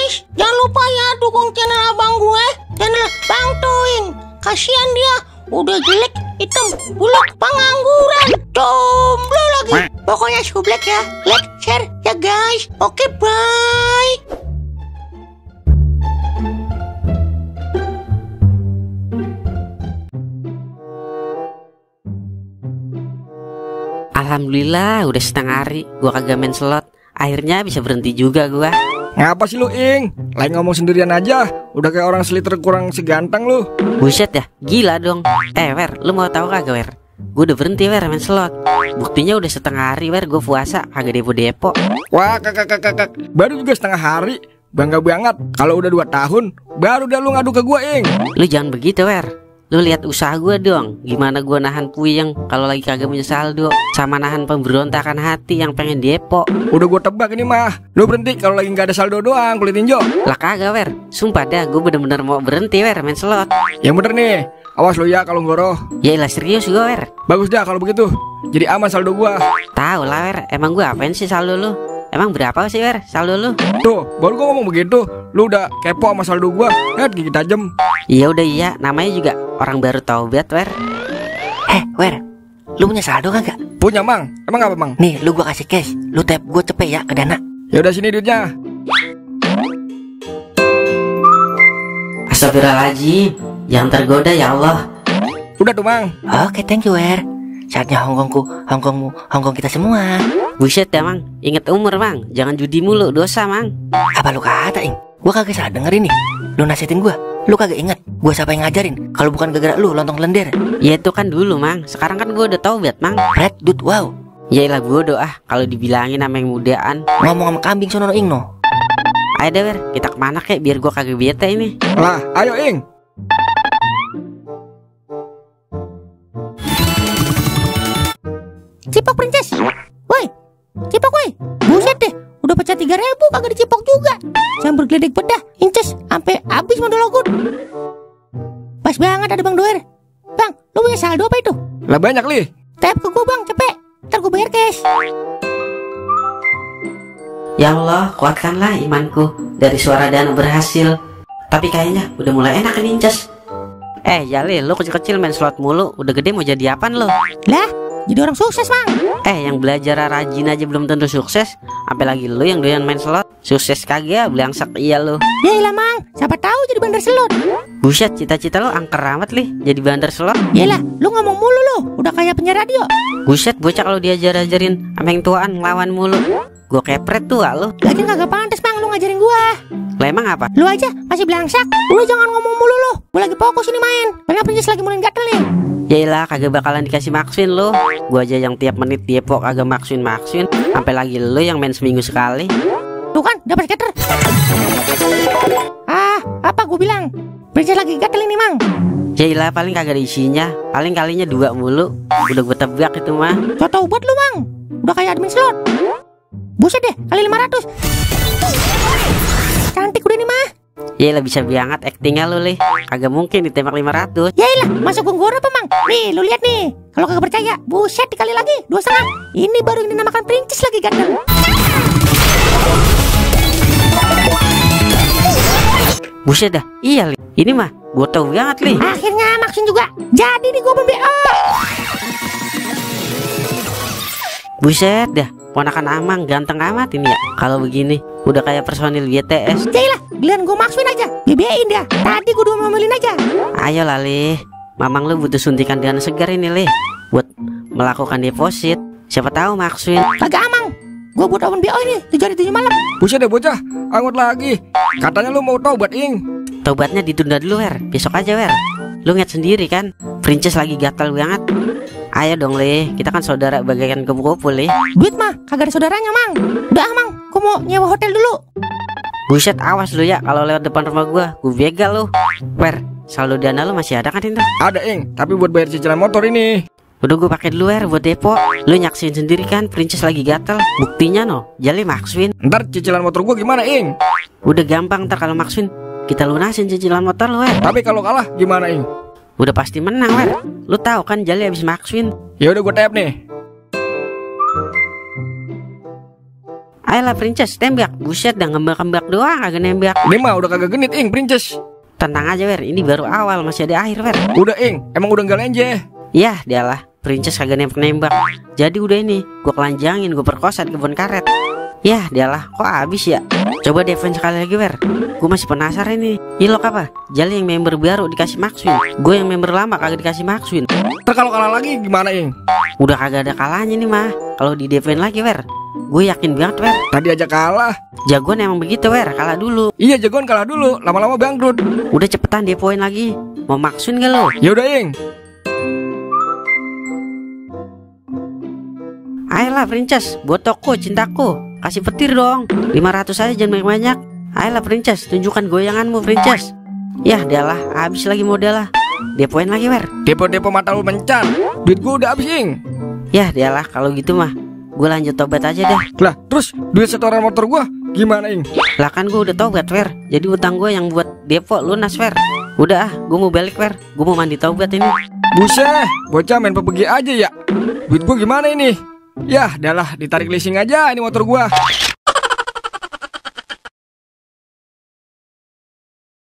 guys, jangan lupa ya dukung channel abang gue, channel Bang Toing. Kasihan dia, udah jelek, hitam, buluk, pengangguran, jomblo lagi. Pokoknya sublek ya, like, share ya guys. Oke, bye. Alhamdulillah udah setengah hari gua kagak main slot. Akhirnya bisa berhenti juga gua. Ngapa sih lu, Ing? Lain ngomong sendirian aja. Udah kayak orang sliter kurang seganteng lu. Buset ya, gila dong. Wer, lu mau tahu kagak, Wer? Gue udah berhenti, Wer, main slot. Buktinya udah setengah hari, Wer, gue puasa, kagak depo-depo. Wah, kakak. Baru juga setengah hari. Bangga banget. Kalau udah 2 tahun, baru dah lu ngadu ke gua, Ing. Lu jangan begitu, Wer. Lu lihat usaha gue dong. Gimana gue nahan puyeng kalau lagi kagak punya saldo, sama nahan pemberontakan hati yang pengen depo. Udah gua tebak ini mah. Lu berhenti kalau lagi nggak ada saldo doang, kulit tinjo. Lah kagak, Wer. Sumpah dah, gue bener-bener mau berhenti, Wer, main slot. Yang bener nih. Awas lu ya kalau ngoroh. Yaelah serius gue, Wer. Bagus dah kalau begitu. Jadi aman saldo gua. Tahu lah, Wer. Emang gue apain sih saldo lu? Emang berapa sih, Wer, saldo lu? Tuh, baru gua ngomong begitu, lu udah kepo sama saldo gua. Lihat gigi tajam. Iya udah iya, namanya juga orang baru taubat, Wer. Wer, lu punya saldo kagak? Punya, Mang. Emang apa, Mang? Nih, lu gua kasih cash, lu tap gua cepet ya ke Dana. Ya udah sini duitnya. Astagfirullahaladzim, jangan tergoda ya Allah. Udah tuh, Mang. Oke, thank you, Wer. Saatnya Hongkong kita semua. Buset ya, Mang. Ingat umur, Mang. Jangan judi mulu, dosa, Mang. Apa lu kata, Ing? Gua kagak salah dengerin nih. Lu nasihatin gua, lu kagak inget gua siapa yang ngajarin? Kalau bukan gara-gara lu lontong lendir. Ya itu kan dulu, Mang. Sekarang kan gue udah taubat, Mang. Red dude, wow. Yaelah bodoh ah kalau dibilangin sama yang mudaan. Ngomong sama kambing sono Ing no. Ayo deh, Wer, kita kemana kek biar gue kagak bete ini. Lah, ayo, Ing. Cipok princess. Woi, cipok woi. Buset deh, udah pecah 3.000 kagak dicipok juga. Campur geledek bedah, inces sampai habis modal logut. Pas banget ada Bang Doer. Bang, lu punya saldo apa itu? Lah banyak, Li. Tap ke gua, Bang, cepet. Ntar gua bayar cash. Ya Allah, kuatkanlah imanku. Dari suara dana berhasil. Tapi kayaknya udah mulai enak nih, Inces. Jali, lu kecil-kecil main slot mulu. Udah gede mau jadi apaan lu? Lah, jadi orang sukses, Bang. Yang belajar rajin aja belum tentu sukses. Sampai lagi lu yang doyan main slot. Sukses kagak, belangsak iya lu. Yaelah, Mang, siapa tahu jadi bandar slot. Buset, cita-cita lu angker amat, Li. Jadi bandar slot. Yaelah, lu ngomong mulu lu. Udah kayak penyiar radio. Buset, bocah kalau diajar-ajarin sama yang tuaan ngelawan mulu. Gua kepret tua lu. Lagi kagak pantas, Bang, lu ngajarin gua. Lah emang apa? Lu aja masih belangsak. Lu jangan ngomong mulu lu. Gua lagi fokus ini main. Karena princess lagi mulai gatel nih. Yaelah, kagak bakalan dikasih maksuin lu. Gua aja yang tiap menit depo kagak maksuin. Sampai lagi lu yang main seminggu sekali. Tuh kan, dapat scatter. Apa gua bilang? Princess lagi gatel ini, Mang. Yaelah, paling kagak ada isinya. Paling kalinya 2 mulu. Udah gua tebak itu mah. Coba buat lu, Mang. Udah kayak admin slot. Buset deh, kali 500. Cantik udah nih, mah. Yaelah, bisa banget actingnya lu, Li. Kagak mungkin ditembak 500. Yaelah, masuk gua apa, Mang? Nih, lu lihat nih. Kalau kagak percaya, buset dikali lagi 2,5. Ini baru yang dinamakan princess lagi gatel. Buset dah, iya, Li. Ini mah gua tahu banget, Li. Akhirnya maksin juga. Jadi nih gua BO. Buset dah, ponakan Amang ganteng amat ini ya. Kalau begini udah kayak personil BTS. Yaelah, giliran gua maksuin aja. BB-in dah. Tadi gua udah ngomelin aja. Ayo lah, Li. Mamang lu butuh suntikan dana segar ini, Li. Buat melakukan deposit. Siapa tahu maksuin. Kagak, Amang. Gua buat open BO ini 7 hari 7 malam. Buset deh bocah, angut lagi. Katanya lu mau taubat, Ing. Taubatnya ditunda dulu, Wer. Besok aja, Wer. Lu ngeliat sendiri kan, princess lagi gatal banget. Ayo dong, Li. Kita kan saudara bagaikan kupu-kupu, Li. Duit mah kagak ada saudaranya, Mang. Udah, Mang. Gua mau nyewa hotel dulu. Buset, awas lu ya kalau lewat depan rumah gua begal lu. Wer, saldo dana lu masih ada kan itu? Ada, Ing, tapi buat bayar cicilan motor ini. Udah gue pakai dulu, Wer, buat depo. Lu nyaksin sendiri kan, princess lagi gatel. Buktinya no, Jali maksuin. Ntar cicilan motor gua gimana, Ing? Udah gampang, ntar kalau maksuin kita lunasin cicilan motor lu, Wer. Tapi kalau kalah gimana, Ing? Udah pasti menang, Wer. Lu tahu kan Jali habis maksuin. Ya udah gua tap nih. Ayolah Princess, tembak. Buset, dah ngembak-ngembak doang, kagak nembak. Ini mah udah kagak genit, Ing, Princess. Tenang aja, Wer. Ini baru awal, masih ada akhir, Wer. Udah, Ing, emang udah enggak lenje. Yah, dialah. Princess kagak nembak-nembak. Jadi udah ini, gue kelanjangin, gue perkosa di kebun karet. Yah, dialah. Kok habis ya? Coba defense sekali lagi, Wer. Gue masih penasaran nih. Ilok apa? Jali yang member baru dikasih Maxwin. Gue yang member lama kagak dikasih Maxwin. Ntar kalau kalah lagi gimana, Ing? Udah kagak ada kalahnya nih mah. Kalau di defense lagi, Wer, gue yakin banget, Wer. Tadi aja kalah. Jagoan emang begitu, Wer. Kalah dulu. Iya, jagoan kalah dulu, lama-lama bangkrut. Udah cepetan dia poin lagi. Mau Maxwin gak lo? Ya udah, Ing. Ayolah Princess, buat toko cintaku. Kasih petir dong. 500 aja, jangan banyak-banyak. Ayolah Princess, tunjukkan goyanganmu Princess. Yah, dialah. Habis lagi modal lah. Dia poin lagi, Wer. Depo-depo mata lu mencar. Duit gua udah habis, Ing. Yah, dialah. Kalau gitu mah gue lanjut tobat aja dah. Lah, terus duit setoran motor gua gimana, Ing? Lah kan gue udah tobat, Wer. Jadi utang gue yang buat depo lunas, Wer. Udah ah, gue mau balik, Wer. Gue mau mandi tobat ini. Buset, bocah main PUBG aja ya. Duit gua gimana ini? Yah, dah lah, ditarik leasing aja ini motor gua.